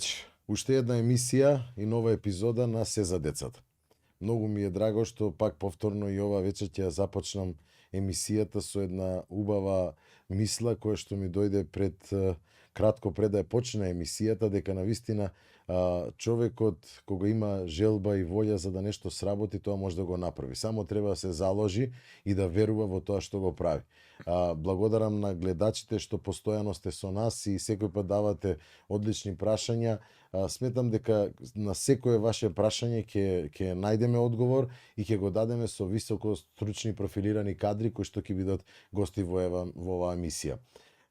вечер. Уште една емисија и нова епизода на Се за децата. Многу ми е драго што пак повторно и ова вечер ќе започнам емисијата со една убава мисла која што ми дојде кратко пред да ја почне емисијата, дека навистина човекот кога има желба и волја за да нешто сработи, тоа може да го направи. Само треба да се заложи и да верува во тоа што го прави. Благодарам на гледачите што постојано сте со нас и секој пат давате одлични прашања. Сметам дека на секое ваше прашање ќе најдеме одговор и ќе го дадеме со високо стручни профилирани кадри кои што ќе бидат гости во оваа емисија.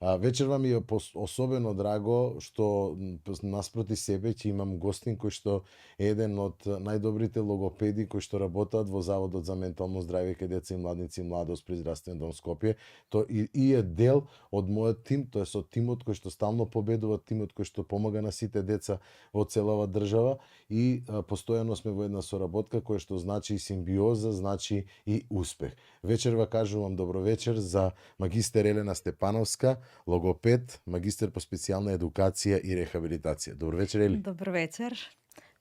Вечерва ми е особено драго што наспроти себе ќе имам гостин кој што е еден од најдобрите логопеди кои што работат во Заводот за ментално здравје кај деца и младици и младост при Здравствен дом Скопје. Тоа и е дел од мојот тим, тоа е со тимот кој што стално победува, тимот кој што помага на сите деца во целава држава и постојано сме во една соработка која што значи и симбиоза, значи и успех. Вечерва кажувам добро вечер за магистер Елена Степановска, логопед, магистер по специјална едукација и рехабилитација. Добро вечер, Ели. Добро вечер.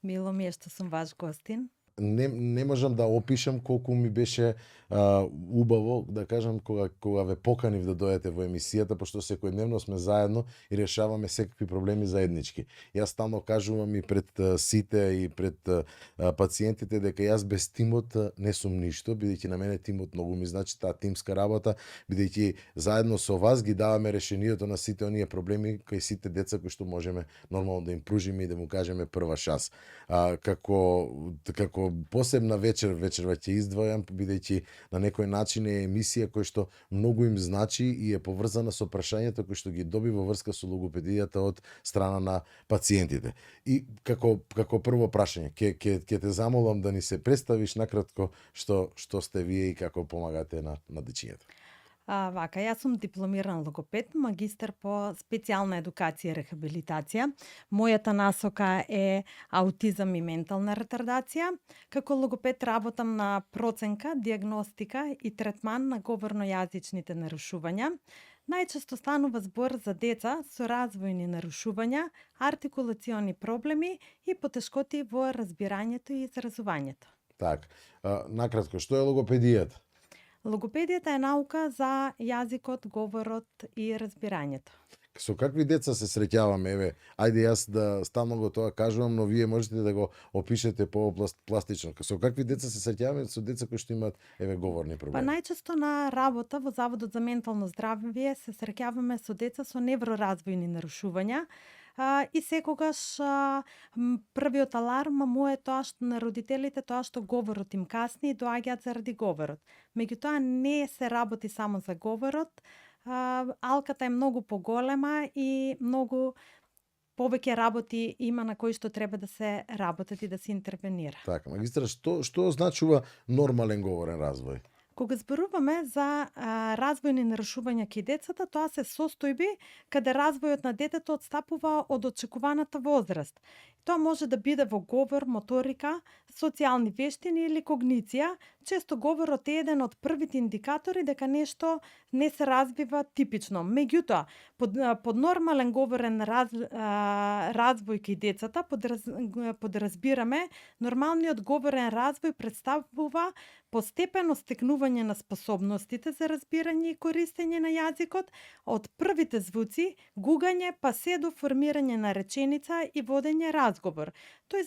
Мило ми е што сум ваш гостин. Не можам да опишам колку ми беше убаво, да кажам, кога ве поканив да дојдете во емисијата, пошто секојдневно сме заедно и решаваме секакви проблеми заеднички. Јас стално кажувам и пред сите и пред пациентите дека јас без тимот не сум ништо, бидејќи на мене тимот многу ми значи, таа тимска работа, бидејќи заедно со вас ги даваме решението на сите оние проблеми кај сите деца кои што можеме нормално да им пружиме и да му кажеме прва шанс. Како посебна вечерва ќе издвојам, бидејќи на некој начин е емисија која што многу им значи и е поврзана со прашањата кои што ги доби во врска со логопедијата од страна на пациентите. И како прво прашање, ќе те замолам да ни се представиш накратко што сте вие и како помагате на дечињата. Јас сум дипломиран логопед, магистер по специјална едукација и рехабилитација. Мојата насока е аутизам и ментална ретардација. Како логопед работам на проценка, дијагностика и третман на говорно-јазичните нарушувања. Најчесто станува збор за деца со развојни нарушувања, артикулациони проблеми и потешкоти во разбирањето и изразувањето. Накратко, што е логопедијата? Логопедијата е наука за јазикот, говорот и разбирањето. Со какви деца се среќаваме? Еве, ајде јас да стално го тоа кажувам, но вие можете да го опишете пластично. Со какви деца се среќаваме? Со деца кои што имаат говорни проблеми. Најчесто на работа во Заводот за ментално здравје се среќаваме со деца со невроразвојни нарушувања. И секогаш првиот аларм му е тоа што на родителите тоа што говорот им касни и доаѓаат заради говорот. Меѓутоа не се работи само за говорот, алката е многу поголема и многу повеќе работи има на кои што треба да се работат и да се интервенира. Така, магистра, што означува нормален говорен развој? Кога зборуваме за развојни нарушувања кај децата, тоа се состојби каде развојот на детето отстапува од очекуваната возраст. Тоа може да биде во говор, моторика, социјални вештини или когниција. Често говорот е еден од првите индикатори дека нешто не се развива типично. Меѓутоа, под нормален говорен развој кај децата подразбираме нормалниот говорен развој представува постепено стекнување на способностите за разбирање и користење на јазикот, од првите звуци, гугање, па се до формирање на реченица и водење разговор. Тој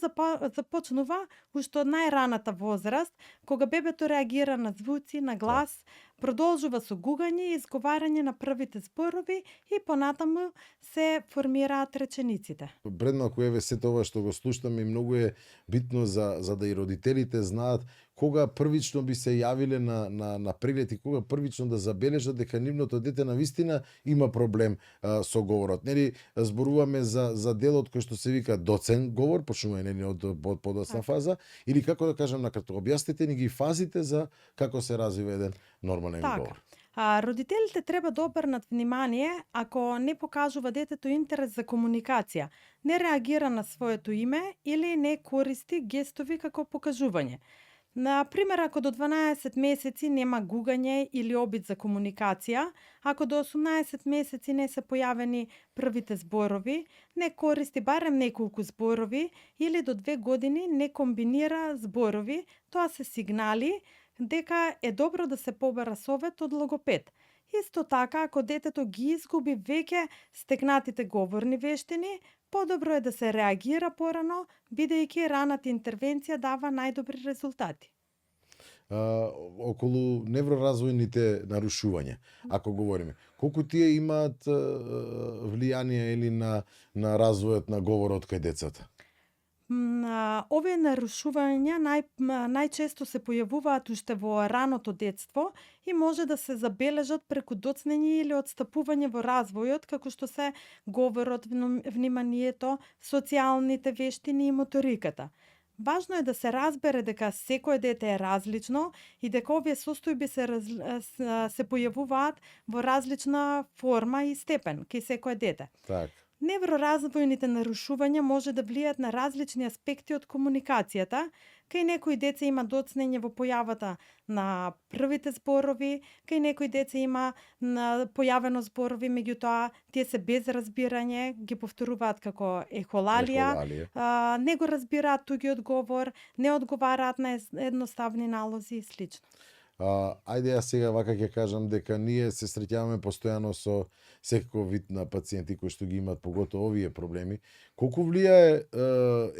започнува уште од најраната возраст, кога бебето реагира на звуци, на глас, продолжува со гугање и изговарање на првите зборови и понатаму се формираат речениците. Пред малку сето ова што го слушам и многу е битно за да и родителите знаат кога првично би се јавиле на преглед и кога првично да забележат дека нивното дете навистина има проблем со говорот. Нели зборуваме за делот кој што се вика доцен говор, почнува од подоцна фаза, или како да кажам накратко, објаснете ни ги фазите за како се развива еден нормален говор. Родителите треба да обрнат внимание ако не покажува детето интерес за комуникација, не реагира на своето име или не користи гестови како покажување. На пример, ако до 12 месеци нема гугање или обид за комуникација, ако до 18 месеци не се појавени првите зборови, не користи барем неколку зборови или до 2 години не комбинира зборови, тоа се сигнали дека е добро да се побара совет од логопед. Исто така, ако детето ги изгуби веќе стекнатите говорни вештини, подобро е да се реагира порано, бидејќи раната интервенција дава најдобри резултати. Околу невроразвојните нарушувања, ако говориме, колку тие имаат влијание или на развојот на говорот кај децата? Овие нарушувања најчесто се појавуваат уште во раното детство и може да се забележат преку доцнење или отстапување во развојот, како што се говорот, вниманието, социјалните вештини и моториката. Важно е да се разбере дека секое дете е различно и дека овие состојби се појавуваат во различна форма и степен кај секое дете. Так. Невроразвојните нарушувања може да влијат на различни аспекти од комуникацијата. Кај некои деца има доцнење во појавата на првите зборови, кај некои деца има појавено зборови, меѓутоа тие се без разбирање, ги повторуваат како ехолалија, не го разбираат тугиот говор, не одговараат на едноставни налози и слично. Ајде јас сега вака ќе кажам дека ние се среќаваме постојано со секој вид на пациенти кои што ги имаат поготово овие проблеми. Колку влијае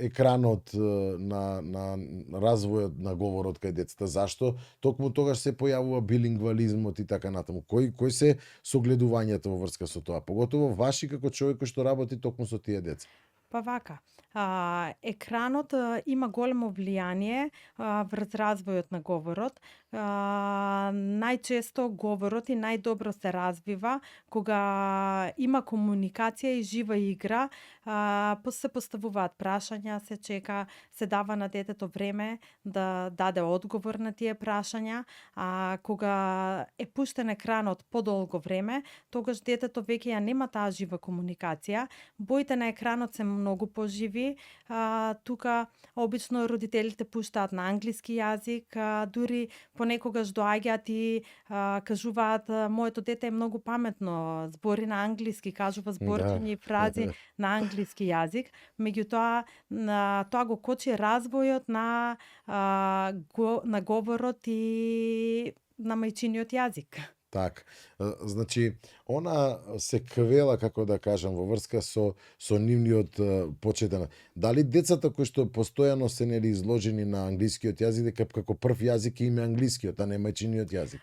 екранот на развојот на говорот кај децата? Зашто токму тогаш се појавува билингвализмот и така натаму? Кои се согледувањата во врска со тоа? Поготово ваши како човек кој што работи токму со тие деца. Па вака, екранот има големо влијание врз развојот на говорот. Најчесто говорот и најдобро се развива кога има комуникација и жива игра, се поставуваат прашања, се чека, се дава на детето време да даде одговор на тие прашања, а кога е пуштен екранот подолго време, тогаш детето веќе ја нема таа жива комуникација. Боите на екранот се многу поживи. Тука обично родителите пуштаат на англиски јазик, дури понекогаш доаѓаат и кажуваат моето дете е многу паметно, збори на англиски, кажува зборчиња и фрази на англиски јазик, меѓутоа тоа го кочи развојот на говорот и на мајчиниот јазик. Так, значи, она се квела, како да кажам, во врска со нивниот почетен. Дали децата кои што постојано се нели изложени на англискиот јазик, дека како прв јазик им е англискиот, а не мајчиниот јазик?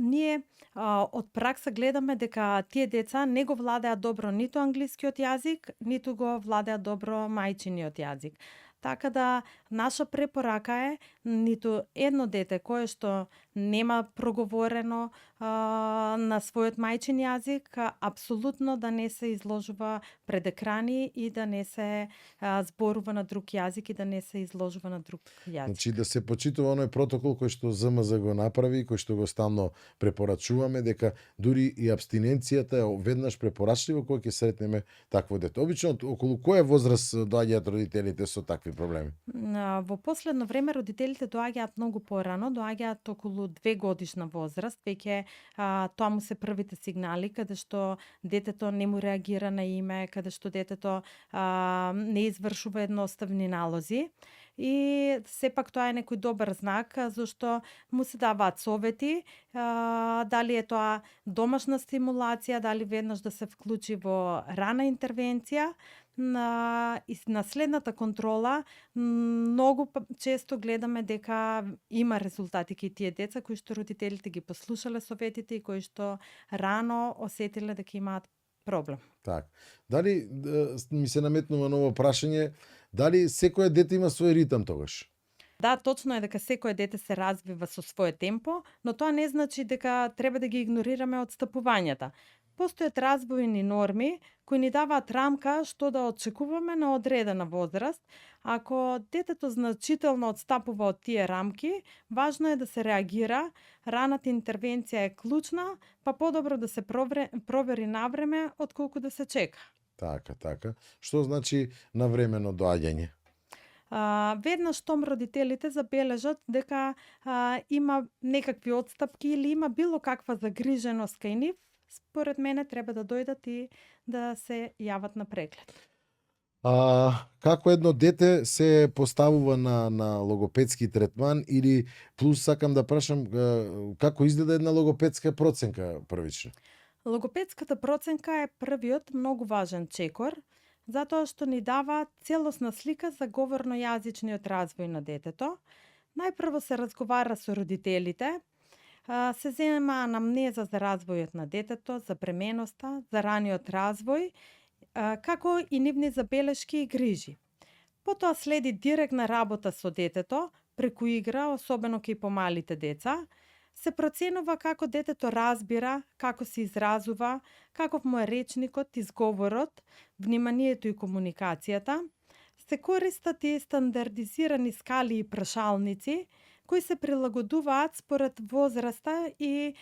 Ние од пракса гледаме дека тие деца не го владеат добро ниту англискиот јазик, ниту го владеат добро мајчиниот јазик. Така да, наша препорака е ниту едно дете кое што нема проговорено на својот мајчин јазик, апсолутно да не се изложува пред екрани и да не се зборува на друг јазик и да не се изложува на друг јазик. Значи да се почитува оној протокол кој што ЗМЗ го направи, кој што го стално препорачуваме, дека дури и абстиненцијата е веднаш препорачлива кога ќе сретнеме такво дете. Обично околу која возраст доаѓаат родителите со такви проблеми? Во последно време родителите доаѓаат многу порано, доаѓаат околу 2 годишна возраст, веќе тоа му се првите сигнали каде што детето не му реагира на име, каде што детето не извршува едноставни налози. И сепак тоа е некој добар знак, зашто му се даваат совети, дали е тоа домашна стимулација, дали веднаш да се вклучи во рана интервенција. На следната контрола многу често гледаме дека има резултати кај тие деца кои што родителите ги послушале советите и кои што рано осетиле дека имаат проблем. Так. Дали ми се наметнува ново прашање, дали секој дете има свој ритам тогаш? Да, точно е дека секое дете се развива со своје темпо, но тоа не значи дека треба да ги игнорираме одстапувањата. Постојат развојни норми кои ни даваат рамка што да очекуваме на одредена возраст. Ако детето значително одстапува од тие рамки, важно е да се реагира. Раната интервенција е клучна, па подобро да се провери навреме отколку да се чека. Така. Што значи навремено доаѓање? Веднаш штом родителите забележат дека има некакви отстапки или има било каква загриженост кај нив, според мене треба да дојдат и да се јават на преглед. Како едно дете се поставува на логопедски третман или плюс сакам да прашам како изгледа една логопедска проценка првично? Логопедската проценка е првиот многу важен чекор, затоа што ни дава целосна слика за говорно-јазичниот развој на детето. Најпрво се разговара со родителите, се зема анамнеза за развојот на детето, за бременоста, за раниот развој, како и нивни забелешки и грижи. Потоа следи директна работа со детето, преку игра, особено кај помалите деца. Се проценува како детето разбира, како се изразува, каков му е речникот, изговорот, вниманието и комуникацијата. Се користат и стандардизирани скали и прашалници, кои се прилагодуваат според возраста и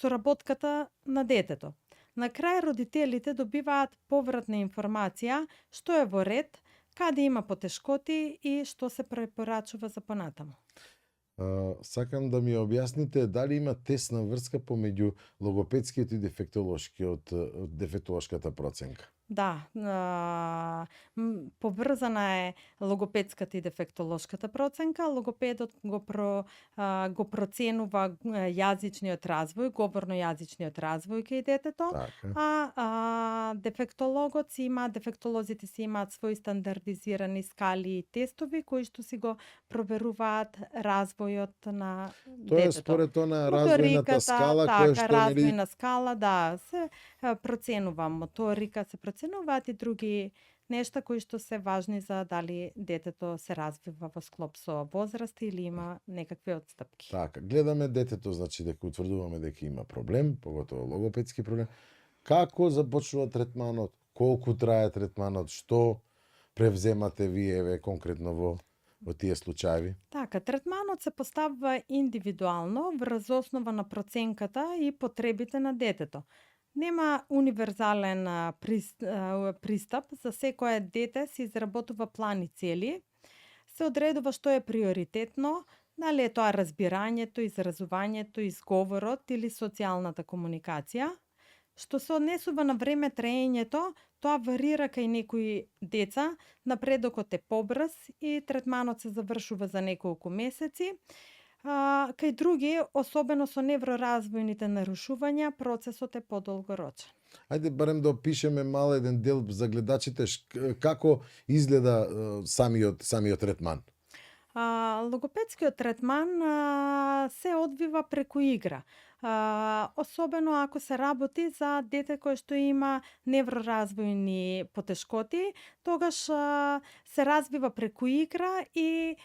соработката на детето. На крај родителите добиваат повратна информација што е во ред, каде има потешкоти и што се препорачува за понатаму. Сакам да ми објасните дали има тесна врска помеѓу логопедскиот и дефектолошката проценка. Да, поврзана е логопедската и дефектолошката проценка. Логопедот го проценува јазичниот развој, говорно-јазичниот развој кај детето, а дефектолозите си имаат свои стандардизирани скали и тестови кои што си го проверуваат развојот на детето. Тоа е според она развојната скала која што развојна скала, да, се проценува моторика, се проценуваат и други нешта кои што се важни за дали детето се развива во склоп со возраст или има некакви отстапки. Така, гледаме детето, значи дека утврдуваме дека има проблем, поготово логопедски проблем. Како започнува третманот? Колку трае третманот? Што превземате вие конкретно во тие случаи? Така, третманот се поставува индивидуално врз основа на проценката и потребите на детето. Нема универзален пристап, за секое дете се изработува план и цели, се одредува што е приоритетно, дали е тоа разбирањето, изразувањето, изговорот или социјалната комуникација. Што се однесува на време траењето, тоа варира кај некои деца, напредокот е побрз и третманот се завршува за неколку месеци. Кај други, особено со невроразвојните нарушувања, процесот е подолгорочен. Ајде барем да опишеме мал еден дел за гледачите како изгледа самиот третман. Логопедскиот третман се одвива преку игра. Особено ако се работи за дете кое што има невроразвојни потешкоти, тогаш се развива преку игра и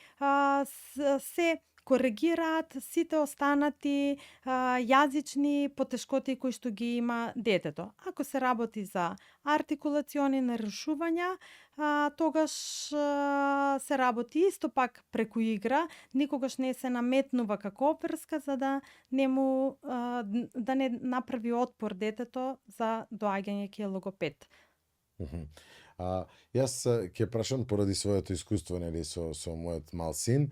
се коригираат сите останати јазични потешкоти кои што ги има детето. Ако се работи за артикулациони нарушувања, тогаш се работи исто пак преку игра, никогаш не се наметнува како опрска за да не направи отпор детето за доаѓање кај логопед. Јас ќе прашам поради своето искуство, нели, со мојот мал син.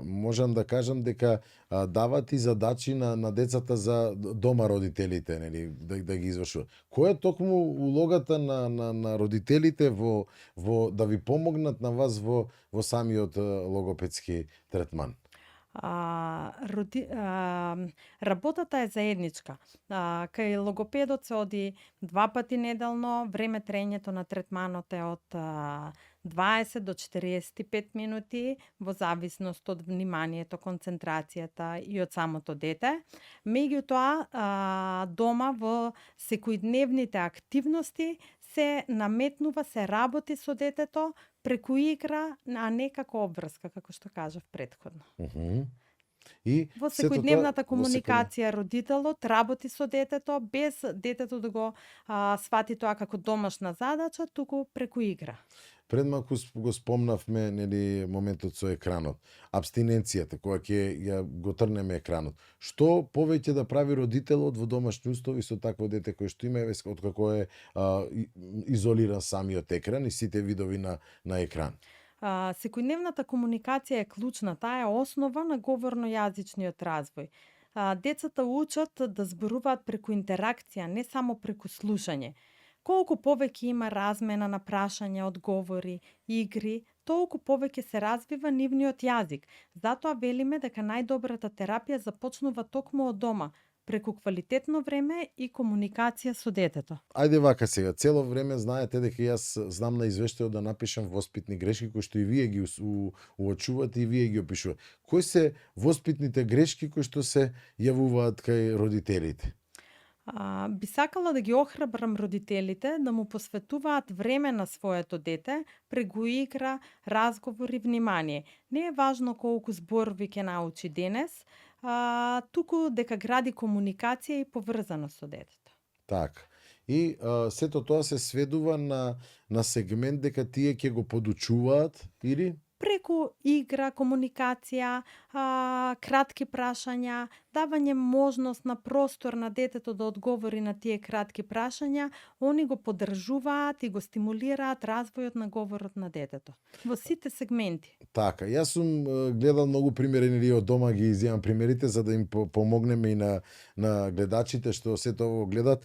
Можам да кажам дека дават и задачи на децата за дома родителите, нели, да ги извршуваат. Која е токму улогата на родителите во да ви помогнат на вас во самиот логопедски третман? Работата е заедничка. Кај логопедот се оди 2 пати неделно, време траењето на третманот е од 20 до 45 минути, во зависност од вниманието, концентрацијата и од самото дете. Меѓутоа, дома во секојдневните активности се наметнува, се работи со детето преку игра, а не како обврска, како што кажав претходно. И во секојдневната комуникација родителот работи со детето без детето да го свати тоа како домашна задача, туку преку игра. Пред малку го спомнавме, нели, моментот со екранот. Абстиненцијата, која ќе го трнеме екранот. Што повеќе да прави родителот во домашни услови со такво дете кое што има, откако е изолиран самиот екран и сите видови на екран? Секојдневната комуникација е клучна, таа е основа на говорно-јазичниот развој. Децата учат да зборуваат преку интеракција, не само преку слушање. Колку повеќе има размена на прашања, одговори, игри, толку повеќе се развива нивниот јазик. Затоа велиме дека најдобрата терапија започнува токму од дома, преку квалитетно време и комуникација со детето. Ајде вака сега, цело време знаете дека јас знам на извештајот да напишам воспитни грешки кои што и вие ги уочувате и вие ги опишувате. Кои се воспитните грешки кои што се јавуваат кај родителите? Би сакала да ги охрабрам родителите да му посветуваат време на своето дете преку игра, разговор и внимание. Не е важно колку зборови ќе научи денес, туку дека гради комуникација и поврзаност со детето. Така. И сето тоа се сведува на сегмент дека тие ќе го подучуваат или Преку игра, комуникација, кратки прашања, давање можност на простор на детето да одговори на тие кратки прашања, они го поддржуваат и го стимулираат развојот на говорот на детето во сите сегменти. така. Јас сум гледал многу примери или од дома ги изјавам примерите за да им помогнеме и на гледачите што сето ово гледат,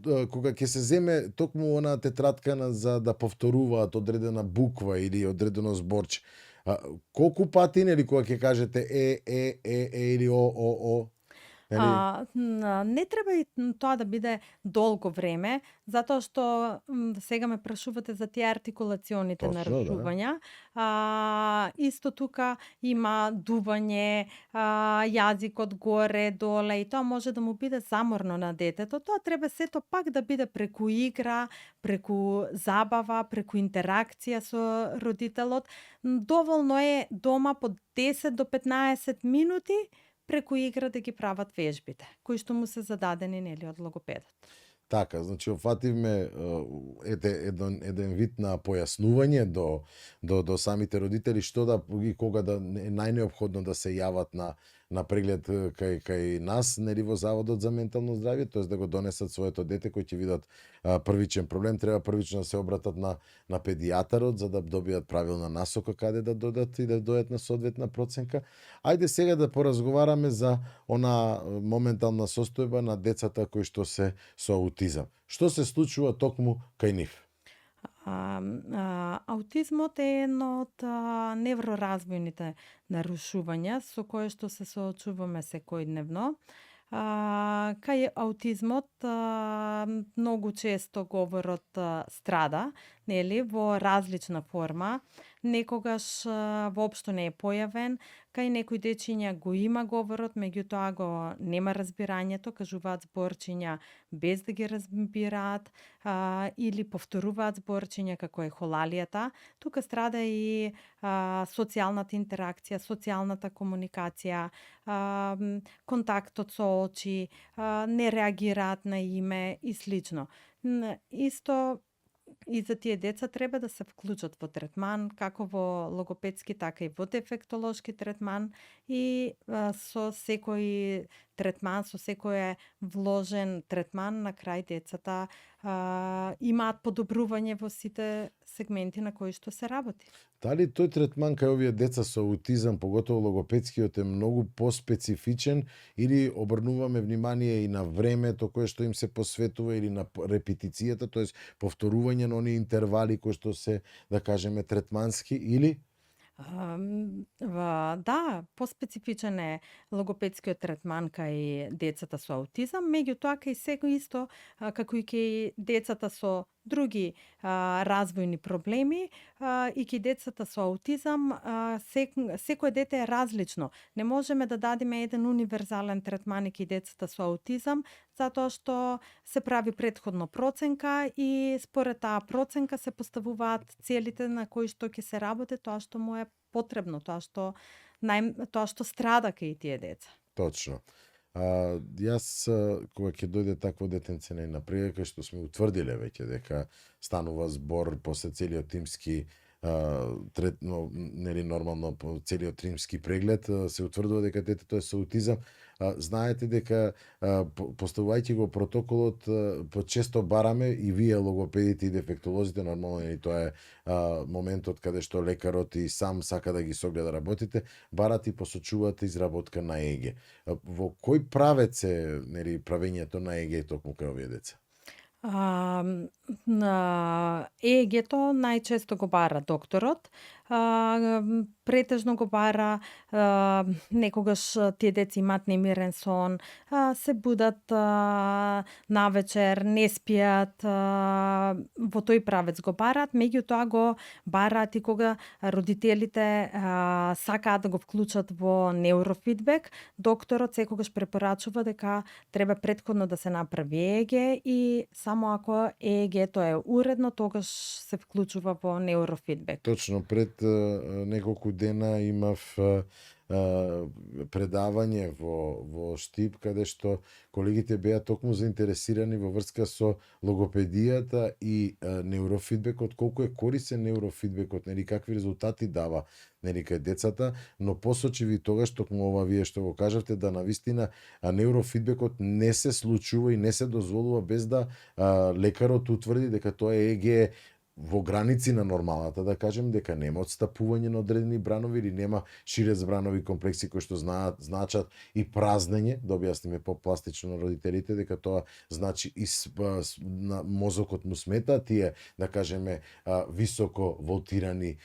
кога ќе се земе токму онаа тетрадка за да повторуваат одредена буква или одредено зборче. Колку пати нели кога ќе кажете или о, Не треба и тоа да биде долго време, затоа што сега ме прашувате за тие артикулационите Точно, да. нарушувања. Исто тука има дување, јазикот горе, доле и тоа може да му биде заморно на детето. Тоа треба сето пак да биде преку игра, преку забава, преку интеракција со родителот. Доволно е дома по 10 до 15 минути преку игра да ги прават вежбите, кои што му се зададени нели од логопедот. Така, значи офативме еден вид на појаснување до самите родители што да и кога да е најнеопходно да се јават на преглед кај нас, нели во Заводот за ментално здравје, тоест да го донесат своето дете кој ќе видат првичен проблем, треба првично да се обратат на педијатарот за да добијат правилна насока каде да додат и да дојдат на соодветна проценка. Ајде сега да поразговараме за она моментална состојба на децата кои што се со аутизам. Што се случува токму кај нив? Аутизмот е едно од невроразвојните нарушувања со кое што се соочуваме секојдневно. Кај аутизмот многу често говорот страда, нели, во различна форма. Некогаш воопшто не е појавен, кај некои дечиња го има говорот, меѓутоа го нема разбирањето, кажуваат зборчиња без да ги разбираат, или повторуваат зборчиња како е холалијата. Тука страда и социјалната интеракција, социјалната комуникација, контактот со очи, не реагираат на име и слично. Исто и за тие деца треба да се вклучат во третман, како во логопедски, така и во дефектолошки третман и со секој третман, со секој вложен третман, на крај децата имаат подобрување во сите сегменти на кои што се работи. Дали тој третман кај овие деца со аутизам, поготово логопедскиот, е многу поспецифичен или обрнуваме внимание и на времето кое што им се посветува или на репетицијата, тоест повторување на оние интервали кои што се, да кажеме, третмански или? Да, поспецифичен е логопедскиот третман кај децата со аутизам, меѓутоа кај секој исто, како и кај децата со други развојни проблеми и кај децата со аутизам, секое дете е различно. Не можеме да дадеме еден универзален третман и кај децата со аутизам, затоа што се прави претходно проценка и според таа проценка се поставуваат целите на кои што ќе се работи, тоа што му е потребно, тоа што страда кај тие деца. Точно. Јас, кога ќе дојде такво детенце на напред, кај што сме утврдиле веќе дека станува збор после целиот тимски третно, нели нормално по целиот римски преглед се утврдува дека детето е со аутизам. Знаете дека поставувајќи го протоколот, почесто бараме и вие логопедите и дефектолозите, нормално и тоа е моментот каде што лекарот и сам сака да ги согледа работите, барат и посочуваат изработка на ЕГ. Во кој правец е, нели, правењето на ЕГ токму кај овие деца? На ЕЕГ-то најчесто го бара докторот, претежно го бара, некогаш тие деца имаат немирен сон, се будат навечер, не спијат, во тој правец го бараат, меѓутоа го бараат и кога родителите сакаат да го вклучат во неурофидбек, докторот секогаш препорачува дека треба претходно да се направи ЕЕГ и само ако ЕЕГ-то е уредно, тогаш се вклучува во неурофидбек. Точно пред неколку дена имав предавање во Штип, каде што колегите беа токму заинтересирани во врска со логопедијата и неурофидбекот, колку е корисен неурофидбекот, нели какви резултати дава, нели кај децата, но посочи тогаш токму ова вие што го кажавте, да навистина неурофидбекот не се случува и не се дозволува без да лекарот утврди дека тоа ЕЕГ во граници на нормалната, да кажем, дека нема отстапување на одредени бранови или нема ширец бранови комплекси кои што значат и празнење, да објасниме попластично на родителите дека тоа значи и на мозокот му смета тие, да кажеме, високо волтирани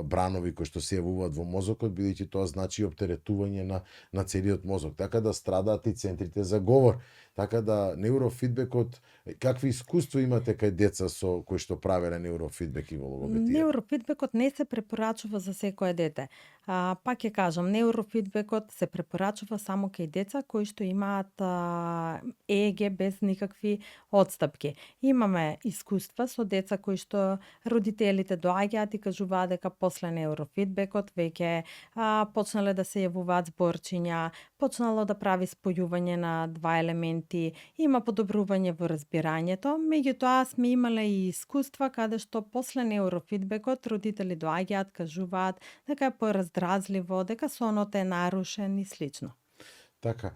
бранови кои што се јавуваат во мозокот, бидејќи тоа значи оптеретување на целиот мозок, така да страдаат и центрите за говор. Така да неурофидбекот, какви искуства имате кај деца со кои што правеле неурофидбек и во логопедија? Неурофидбекот не се препорачува за секое дете. Пак ќе кажам, неурофидбекот се препорачува само кај деца кои што имаат ЕЕГ без никакви отстапки. Имаме искуства со деца кои што родителите доаѓаат и кажуваат дека после неурофидбекот веќе почнале да се јавуваат зборчиња, почнало да прави спојување на два елементи, има подобрување во разбирањето, меѓутоа сме имале и искуства каде што после неурофидбекот родители доаѓаат, кажуваат дека е пораздразливо, дека сонот е нарушен и слично. Така.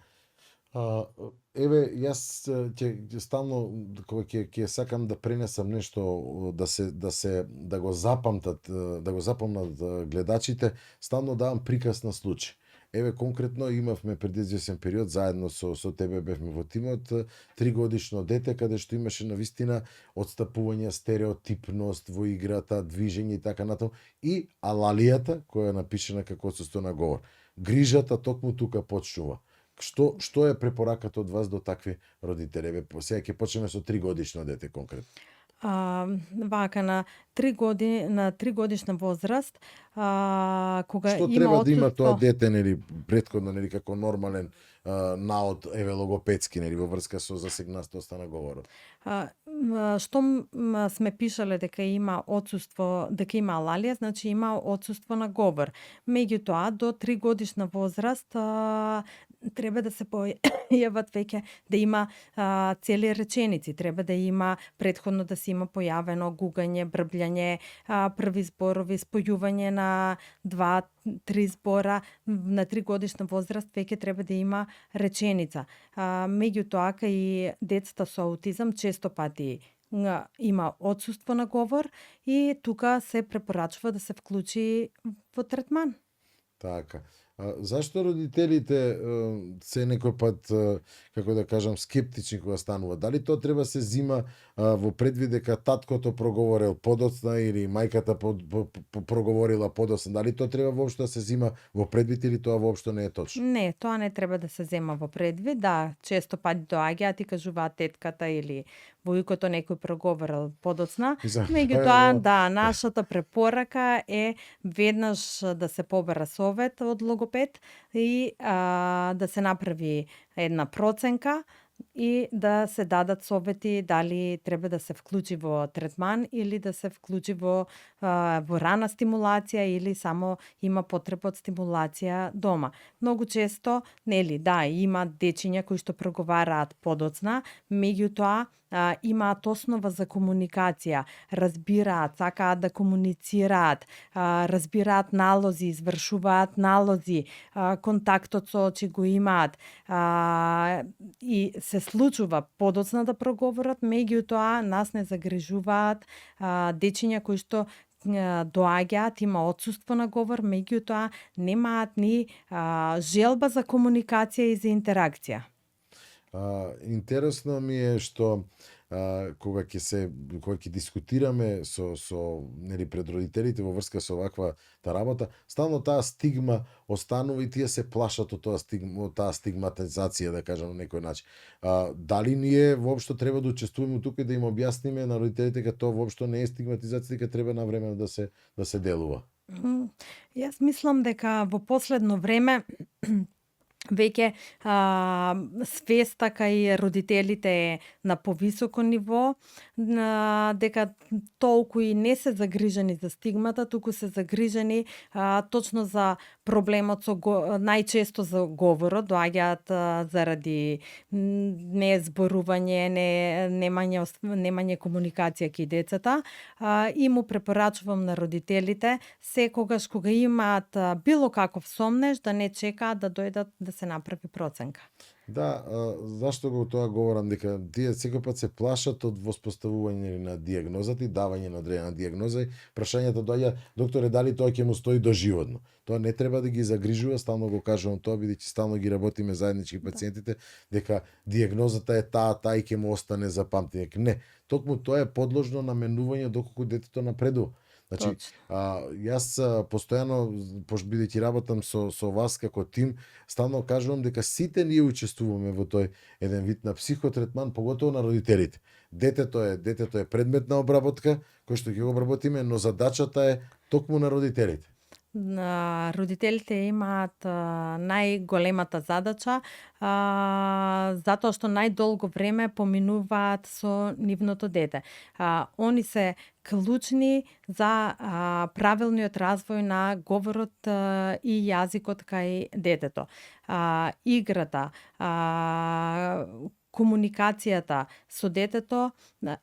Еве, јас ќе стално кога ќе сакам да пренесам нешто да го запомнат гледачите, стално давам приказ на случај. Еве конкретно имавме пред извесен период заедно со тебе бевме во тимот 3-годишно дете каде што имаше навистина отстапување, стереотипност во играта, движење и така натаму и алалијата која е напишана како отсуство на говор. Грижата токму тука почнува. Што е препораката од вас до такви родители? Еве сега ќе почнеме со 3-годишно дете конкретно. Вака на 3 годишна возраст, кога Што има треба да има тоа отсуство, дете, нели, претходно, нели, како нормален наод, еве, логопедски, нели, во врска со засегнатоста на говорот? што сме пишале дека има отсуство, дека има алалија, значи има отсуство на говор. Меѓутоа, до 3 годишна возраст треба да се појават веќе, да има цели реченици, треба да има претходно да се има појавено гугање, брблјање, први зборови, спојување на 2-3 збора. На 3 годишна возраст веќе треба да има реченица. Меѓутоа, кај децата со аутизам често пати има отсуство на говор и тука се препорачува да се вклучи во третман. Така. Зашто родителите се некој пат, како да кажам, скептични кога станува? Дали тоа треба се зима во предвид дека таткото проговорил подоцна или мајката проговорила подоцна? Дали тоа треба воопшто да се зима во предвид или тоа воопшто не е точно? Не, тоа не треба да се зема во предвид. Да, често пати доаѓаат и кажуваат тетката или војкото некој проговорил подоцна. Меѓутоа, да, нашата препорака е веднаш да се побара совет од логопед и да се направи една проценка и да се дадат совети дали треба да се вклучи во третман или да се вклучи во рана стимулација или само има потреба од стимулација дома. Многу често, нели, да, има дечиња кои што проговараат подоцна, меѓутоа имаат основа за комуникација, разбираат, сакаат да комуницираат, разбираат налози, извршуваат налози, контактот со очи го имаат, и се случува подоцна да проговорат, меѓутоа нас не загрижуваат дечиња кои што доаѓаат, има отсуство на говор, меѓутоа немаат ни желба за комуникација и за интеракција. Интересно ми е што кога ќе дискутираме со нели пред родителите во врска со ваква работа, стално таа стигма останува и тие се плашат од таа стигматизација, да кажам на некој начин. Дали ние воопшто треба да учествуваме тука и да им објасниме на родителите дека тоа воопшто не е стигматизација, дека треба на време да се делува? Јас мислам дека во последно време веќе свеста кај родителите е на повисоко ниво, дека толку и не се загрижени за стигмата, туку се загрижени точно за проблемот со најчесто за говорот, доаѓаат заради незборување, немање комуникација кај децата, и му препорачувам на родителите секогаш кога имаат било каков сомнеж да не чекаат да дојдат да се направи проценка. Да, зашто го тоа говорам, дека тие секој пат се плашат од воспоставување на дијагнозата и давање на одредена дијагноза и прашањето доаѓа, докторе, дали тоа ќе му стои доживотно? Тоа не треба да ги загрижува, стално го кажувам тоа, бидејќи стално ги работиме заеднички пациентите, дека дијагнозата е таа и ќе му остане за памтење. Не, токму тоа е подложно на менување доколку детето напредува. Значи, јас постојано, бидејќи работам со вас како тим, стално кажувам дека сите ние учествуваме во тој еден вид на психотретман, поготово на родителите. Детето е предмет на обработка, кој што ќе го обработиме, но задачата е токму на родителите. Родителите имаат најголемата задача, затоа што најдолго време поминуваат со нивното дете. Они се клучни за правилниот развој на говорот и јазикот кај детето. Играта, комуникацијата со детето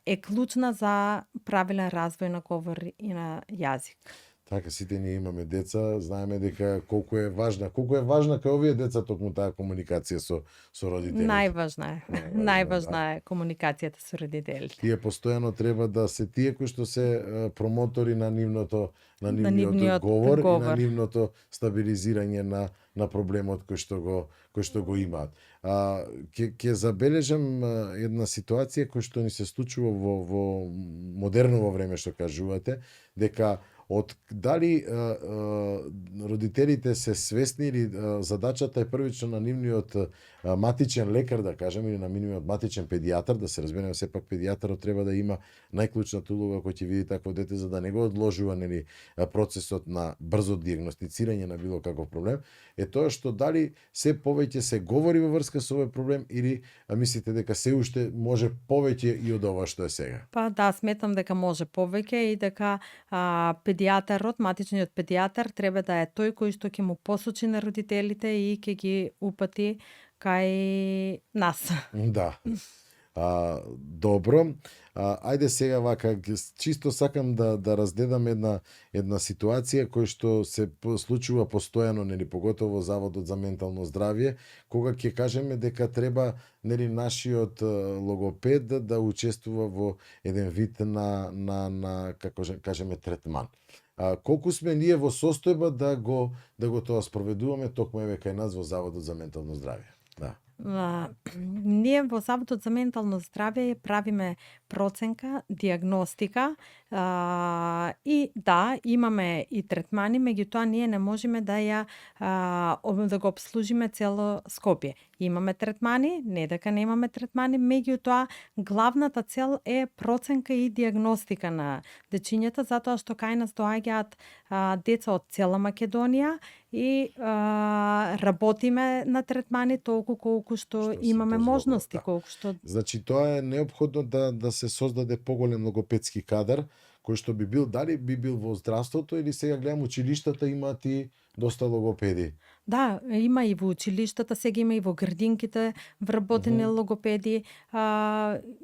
е клучна за правилен развој на говор и на јазик. Така, сите ние имаме деца, знаеме дека колку е важна кај овие деца токму таа комуникација со родителите. Најважна е комуникацијата со родителите. Тие постојано треба да се тие кои што се промотори на нивниот говор и на нивното стабилизирање на проблемот кој што го имаат. Ќе забележам една ситуација која што ни се случува во модерно време, што кажувате, дека дали родителите се свесни или задачата е првично на нивниот матичен лекар, да кажем, или на нивниот матичен педијатар, да се разбереме, сепак педијатарот треба да има најклучната улога кој ќе види такво дете, за да не го одложува процесот на брзо дијагностицирање на било каков проблем, е тоа што дали се повеќе се говори во врска со овој проблем или мислите дека се уште може повеќе и од ова што е сега? Па да, сметам дека може повеќе и дека педијатарот, матичниот педијатар треба да е тој кој што ќе му посочи на родителите и ќе ги упати кај нас. Да. Добро. Ајде сега вака, чисто сакам да раздедам една ситуација која што се случува постојано, нели, поготово Заводот за ментално здравје, кога ќе кажеме дека треба, нели, нашиот логопед да учествува во еден вид на како кажеме третман. Колку сме ние во состојба да го тоа спроведуваме токму еве кај нас во Заводот за ментално здравје? Да. Ние во Заводот за ментално здравје правиме проценка, дијагностика и да, имаме и третмани, меѓутоа ние не можеме да го обслужиме цело Скопје. Имаме третмани, не дека немаме третмани, меѓутоа главната цел е проценка и дијагностика на дечињата, затоа што кај нас доаѓаат деца од цела Македонија и работиме на третмани толку колку што имаме можности, колку што... Значи тоа е неопходно да се создаде поголем логопедски кадар, кој што би бил, дали би бил во здравството или сега гледам училиштата имаат и доста логопеди. Да, има и во училиштата, сега има и во градинките вработени логопеди,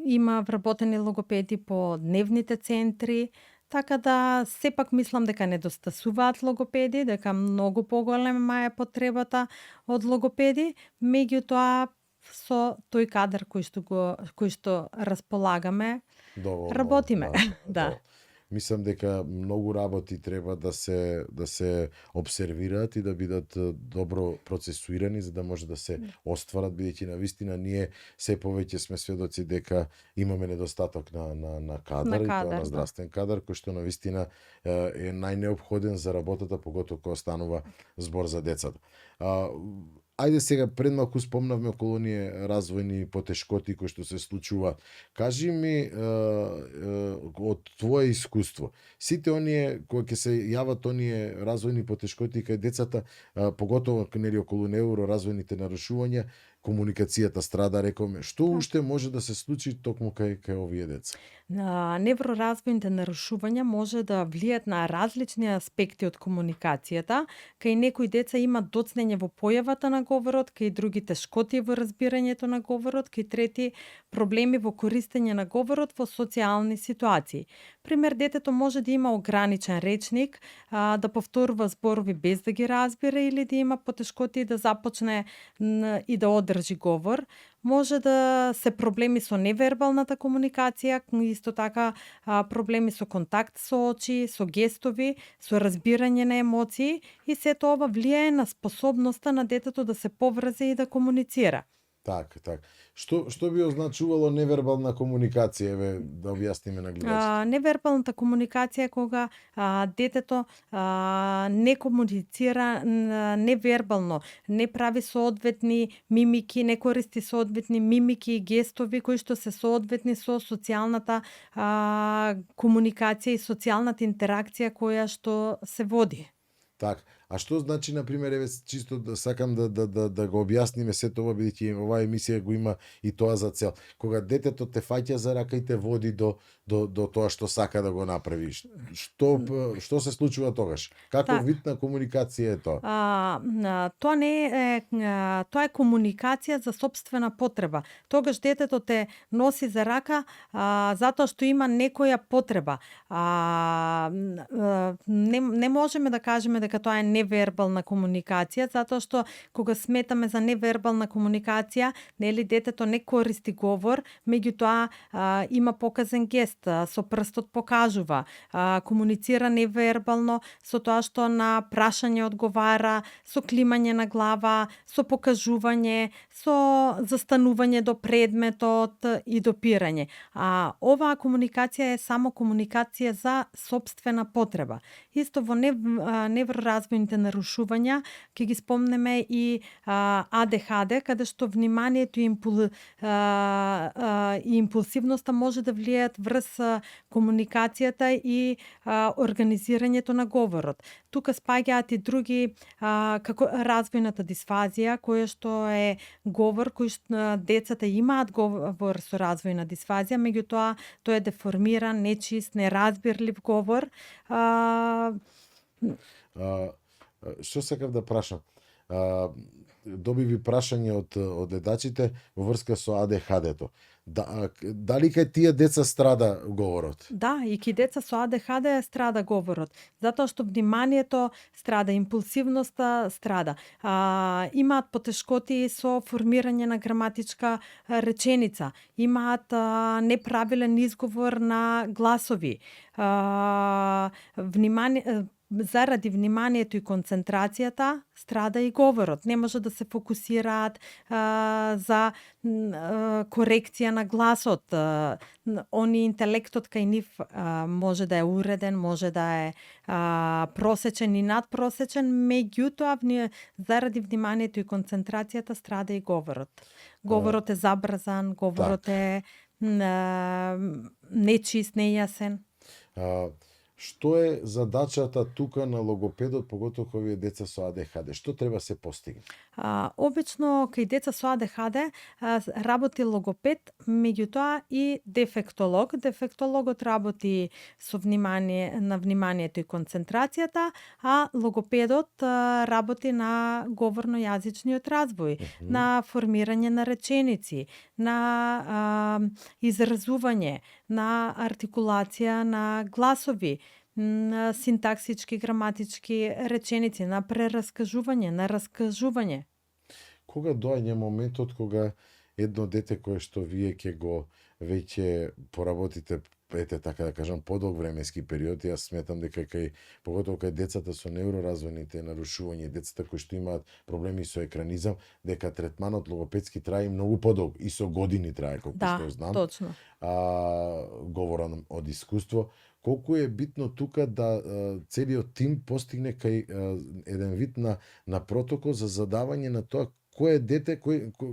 има вработени логопеди по дневните центри, така да сепак мислам дека недостасуваат логопеди, дека многу поголема е потребата од логопеди, меѓутоа со тој кадар кој што располагаме, Доволно, работиме. Да. Мислам дека многу работи треба да се обсервираат и да бидат добро процесуирани за да може да се остварат, бидејќи навистина ние се повеќе сме сведоци дека имаме недостаток на кадар, и тоа кадар, на да. здравствен кадар, кој што навистина е најнеопходен за работата, поготово кога станува збор за децата. Ајде сега, пред малку спомнавме околу оние развојни потешкоти кои што се случува. Кажи ми од твое искуство, сите оние кои ќе се јават оние развојни потешкоти кај децата, поготово нели околу невроразвојните нарушувања, комуникацијата страда, рековме, што уште може да се случи токму кај овие деца? Невроразвојните нарушувања може да влијат на различни аспекти од комуникацијата. Кај некои деца има доцнење во појавата на говорот, кај други тешкоти во разбирањето на говорот, кај трети проблеми во користење на говорот во социјални ситуации. Пример, детето може да има ограничен речник, да повторува зборови без да ги разбира или да има потешкоти да започне и да одржи говор. Може да се проблеми со невербалната комуникација, исто така проблеми со контакт со очи, со гестови, со разбирање на емоции и сето ова влијае на способноста на детето да се поврзе и да комуницира. Так. Што би означувало невербална комуникација, еве да објасниме на гледачите? Невербалната комуникација е кога детето не комуницира невербално, не прави соодветни мимики, не користи соодветни мимики и гестови кои што се соодветни со социјалната комуникација и социјалната интеракција која што се води. Так, а што значи, например, еве чисто да сакам да го објасниме сето ова, бидејќи оваа емисија го има и тоа за цел. Кога детето те фаќа за рака и те води до тоа што сака да го направи, што се случува тогаш? Каков вид на комуникација е тоа? Тоа не е тоа е комуникација за сопствена потреба. Тогаш детето те носи за рака затоа што има некоја потреба. Не можеме да кажеме дека тоа е невербална комуникација, затоа што кога сметаме за невербална комуникација, нели детето не користи говор, меѓутоа има показен гест, со прстот покажува, комуницира невербално со тоа што на прашање одговара, со климање на глава, со покажување, со застанување до предметот и допирање. Оваа комуникација е само комуникација за сопствена потреба. Исто во невроразвојните нарушувања ќе ги спомнеме и АДХД, каде што вниманието и импулсивноста може да влијаат врз комуникацијата и организирањето на говорот. Тука спаѓаат и други, како развојната дисфазија, која што е говор кој што децата имаат говор со развојна дисфазија, меѓутоа тој е деформиран, нечист, неразбирлив говор. Што сакав да прашам? Добиви прашање од гледачите во врска со АДХД-то. Дали кај тие деца страда говорот? Да, и кај деца со АДХД страда говорот, затоа што вниманието страда, импулсивноста страда. Имаат потешкоти со формирање на граматичка реченица, имаат неправилен изговор на гласови. Заради вниманието и концентрацијата страда и говорот. Не може да се фокусираат за корекција на гласот. Интелектот кај нив може да е уреден, може да е просечен и надпросечен, меѓутоа заради вниманието и концентрацијата страда и говорот. Говорот е забрзан, говорот е нечист, нејасен. Што е задачата тука на логопедот, поготово кога овие деца со АДХД? Што треба се постигне? Обично кај деца со АДХД работи логопед, меѓутоа и дефектолог. Дефектологот работи со внимание на вниманието и концентрацијата, а логопедот работи на говорно-јазичниот развој, на формирање на реченици, на изразување, на артикулација на гласови, на синтаксички, граматички реченици, на прераскажување, на раскажување. Кога доаѓа моментот кога едно дете кое што вие ќе го веќе поработите, така да кажам, подолг временски период, јас сметам дека поготово кај децата со невроразвојните нарушувања, децата кои што имаат проблеми со екранизам, дека третманот логопедски трае многу подолг и со години трае, колку што знам. Да, точно. Говорам од искуство. Колку е битно тука да целиот тим постигне кај еден вид на протокол за задавање на тоа кој е дете,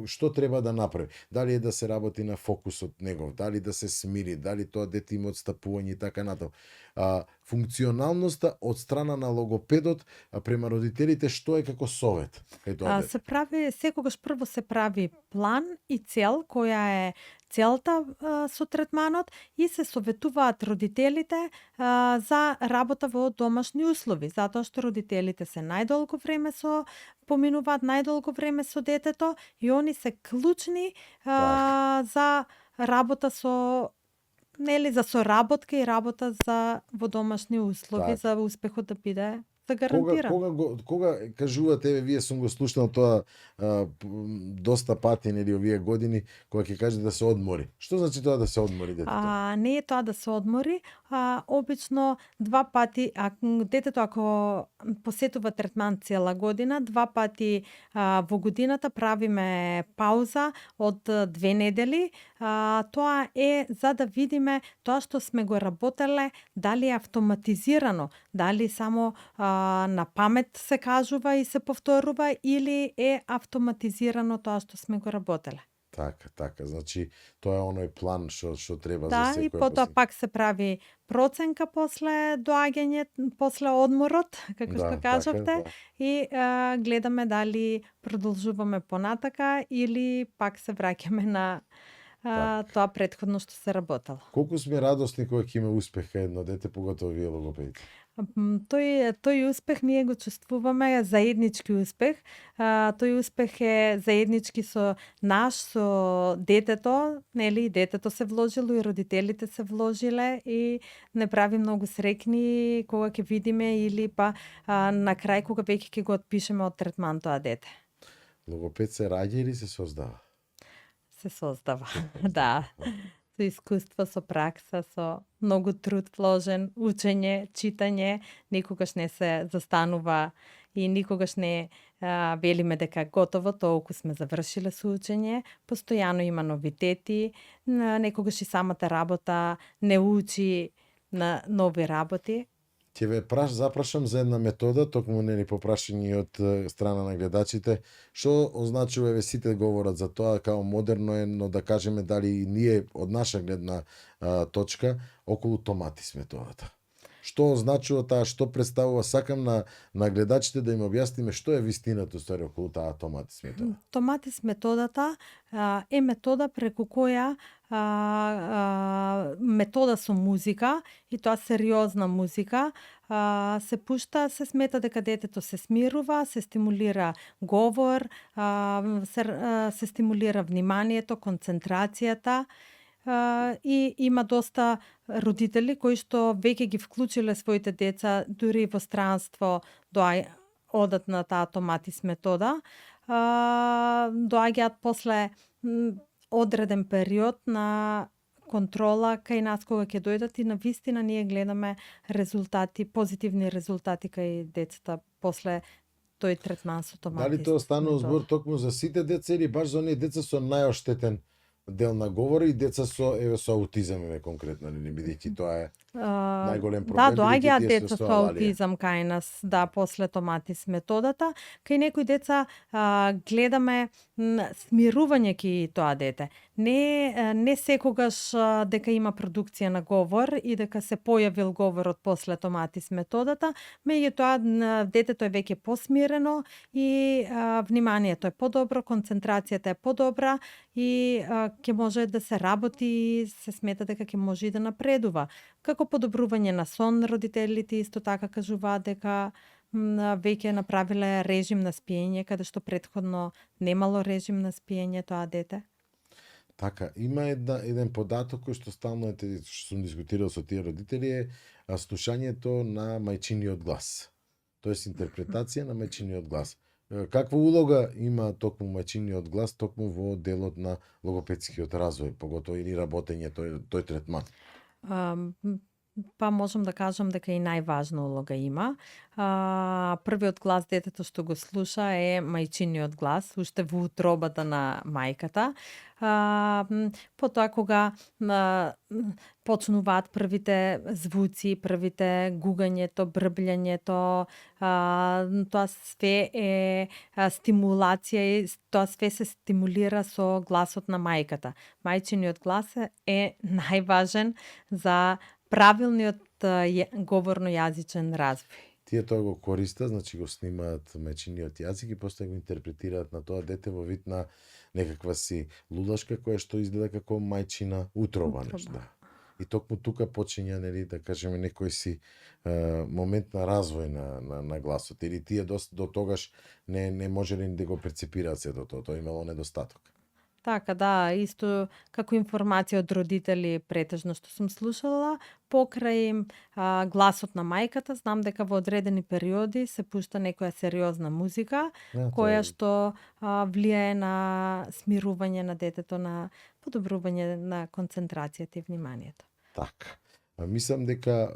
што треба да направи. Дали е да се работи на фокусот негов, дали да се смири, дали тоа дете има отстапување и така натаму. Функционалноста од страна на логопедот према родителите, што е како совет кај тоа дете? Се прави, секогаш прво се прави план и цел, која е целта со третманот, и се советуваат родителите за работа во домашни услови, затоа што родителите се поминуваат најдолго време со детето и они се клучни за работа со за соработка и работа во домашни услови, за успехот да биде загарантиран. Кога кажувате, еве, вие сум го слушнал тоа доста пати, нели, овие години, кога ќе каже да се одмори. Што значи тоа да се одмори детето? Не е тоа да се одмори, обично 2 пати, детето ако посетува третман цела година, 2 пати во годината правиме пауза од 2 недели. Тоа е за да видиме тоа што сме го работеле, дали е автоматизирано, дали само на памет се кажува и се повторува, или е автоматизирано тоа што сме го работеле. Така, значи тоа е оној план што треба да, за секој. Да, и потоа пак се прави проценка после доаѓање, после одморот, како што кажавте, така, и гледаме дали продолжуваме понатака или пак се враќаме на тоа претходно што се работело. Колку сме радосни кога ќе има успех кај едно дете, поготово вие логопедите? Тој успех ние го чувствуваме, заеднички успех. Тој успех е заеднички со детето, нели, детето се вложило и родителите се вложиле, и не прави многу среќни кога ќе видиме или на крај кога веќе ќе го отпишеме од третман тоа дете. Логопед се раѓа или се создава? Се создава, да. Со искуство, со пракса, со многу труд вложен, учење, читање, никогаш не се застанува и никогаш не велиме дека готово, толку сме завршиле со учење. Постојано има новитети, некогаш и самата работа не учи на нови работи. Ќе ве запрашам за една метода, токму нели по прашање од страна на гледачите, што означува, еве сите говорат за тоа, као модерно е, но да кажеме дали и ние од наша гледна точка околу томатис методата. Што означува таа, што представува, сакам на гледачите да им објасниме што е вистината ствари околу таа томатис метода. Томатис методата е метода преку која метода со музика, и тоа сериозна музика, се пушта, се смета дека детето се смирува, се стимулира говор, се стимулира вниманието, концентрацијата, и има доста родители кои што веќе ги вклучиле своите деца дури во странство одат на таа томатис метода, доаѓаат после одреден период на контрола кај нас кога ќе дојдат, и навистина ние гледаме резултати, позитивни резултати кај децата после тој третман со томатис. Дали тоа станува збор токму за сите деца или баш за оние деца со најоштетен дел на говор и деца со аутизам име конкретно, нели, бидејќи тоа е најголем Да, проблем, бидејќи доаѓаат тие деца со со алалија. аутизам кај нас, да, после томатис методата. Кај некои деца гледаме смирување ки тоа дете. Не секогаш дека има продукција на говор и дека се појавил говорот после томатис методата, меѓутоа детето е веќе посмирено и вниманието е подобро, концентрацијата е подобра и ќе може да се работи и се смета дека ќе може и да напредува. Како подобрување на сон, родителите исто така кажуваат дека веќе направиле режим на спиење, каде што претходно немало режим на спиење тоа дете. Така, има еден податок кој што стално што сум дискутирал со тие родители е слушањето на мајчиниот глас. Тоест интерпретација на мајчиниот глас. Каква улога има токму мајчиниот глас токму во делот на логопедскиот развој, поготово или работење тој третман? Па можам да кажам дека и најважна улога има. Првиот глас детето што го слуша е мајчиниот глас, уште во утробата на мајката. Потоа кога почнуваат првите звуци, првите гугањето, брблењето, тоа све е стимулација и тоа све се стимулира со гласот на мајката. Мајчиниот глас е најважен за правилниот говорно-јазичен развој. Тие тоа го користат, значи го снимаат мајчиниот јазик и после го интерпретираат на тоа дете во вид на некаква си лулашка која што изгледа како мајчина утроба, нешто. Да. И токму тука почиња, нели, да кажеме, некој си момент на развој на гласот. Или тие до тогаш не можеле да го перцепираат сето тоа имало недостаток. Така, да, исто како информација од родители претежно што сум слушала, покрај гласот на мајката, знам дека во одредени периоди се пушта некоја сериозна музика, која што влијае на смирување на детето, на подобрување на концентрацијата и вниманието. Така. Мислам дека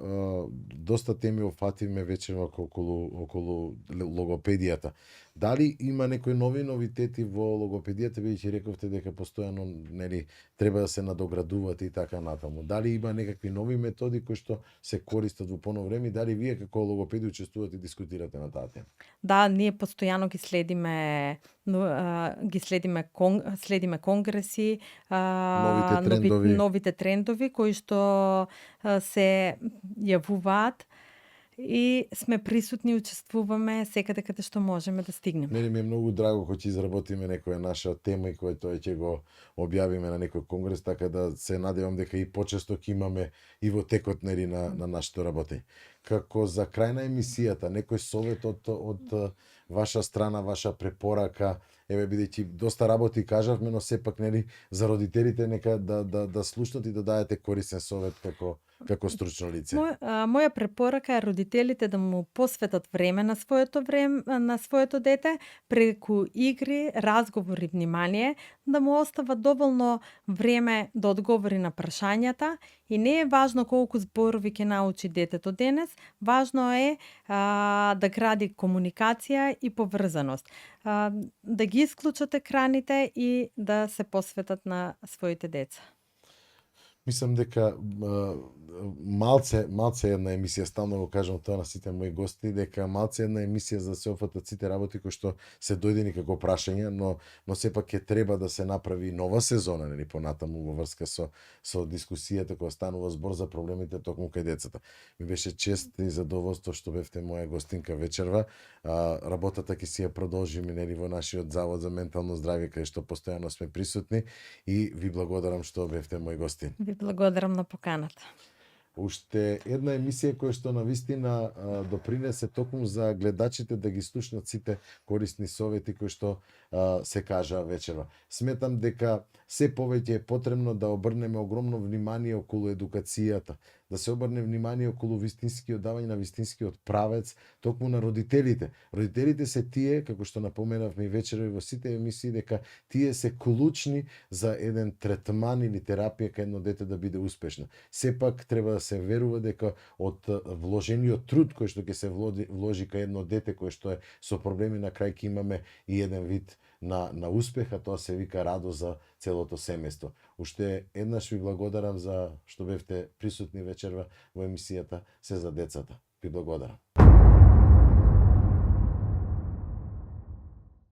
доста теми офативме вечерва околу логопедијата. Дали има некои нови новитети во логопедијата, бидејќи рековте дека постојано, нели, треба да се надоградуваат и така натаму. Дали има некакви нови методи кои што се користат во поновно време и дали вие како логопеди учествувате и дискутирате на таа тема? Да, ние постојано следиме конгреси, новите трендови кои што се јавуваат и сме присутни, учествуваме секаде каде што можеме да стигнеме. Мене ми е многу драго кога ќе изработиме некоја наша тема и која тоа ќе го објавиме на некој конгрес, така да се надевам дека и почесто ќе имаме и во текот, нели, на нашето работење. Како за крај на емисијата, некој совет од ваша страна, ваша препорака, еве, бидејќи доста работи кажавме, но сепак, нели, за родителите нека да слушнат и да дадете корисен совет како стручно лице. Моја препорака е родителите да му посветат време на своето дете, преку игри, разговори, внимание, да му остават доволно време да одговори на прашањата и не е важно колку зборови ќе научи детето денес, важно е да гради комуникација и поврзаност. Да ги исклучат екраните и да се посветат на своите деца. Мислам дека малце една емисија, стално го кажам тоа на сите мои гости, дека малце една емисија за да се офатат сите работи кои што се дојдени како прашања, но сепак ќе треба да се направи нова сезона, нели, понатаму во врска со дискусијата која станува збор за проблемите токму кај децата. Ми беше чест и задоволство што бевте моја гостинка вечерва. Работата ќе си ја продолжиме, нели, во нашиот завод за ментално здравје кај што постојано сме присутни и ви благодарам што бевте мој гостин. Ви благодарам на поканата. Уште една емисија која што навистина допринесе токму за гледачите да ги слушнат сите корисни совети кои што се кажа вечерва. Сметам дека се повеќе е потребно да обрнеме огромно внимание околу едукацијата, да се обрне внимание околу вистинскиот давање на вистинскиот правец, токму на родителите. Родителите се тие, како што напоменавме и вечерва во сите емисии, дека тие се клучни за еден третман или терапија кај едно дете да биде успешна. Сепак треба да се верува дека од вложениот труд кој што ќе се вложи кај едно дете кој што е со проблеми, на крај ќе имаме и еден вид на успех, а тоа се вика радост за целото семејство. Уште еднаш ви благодарам за што бевте присутни вечерва во емисијата Се за децата. Ви благодарам.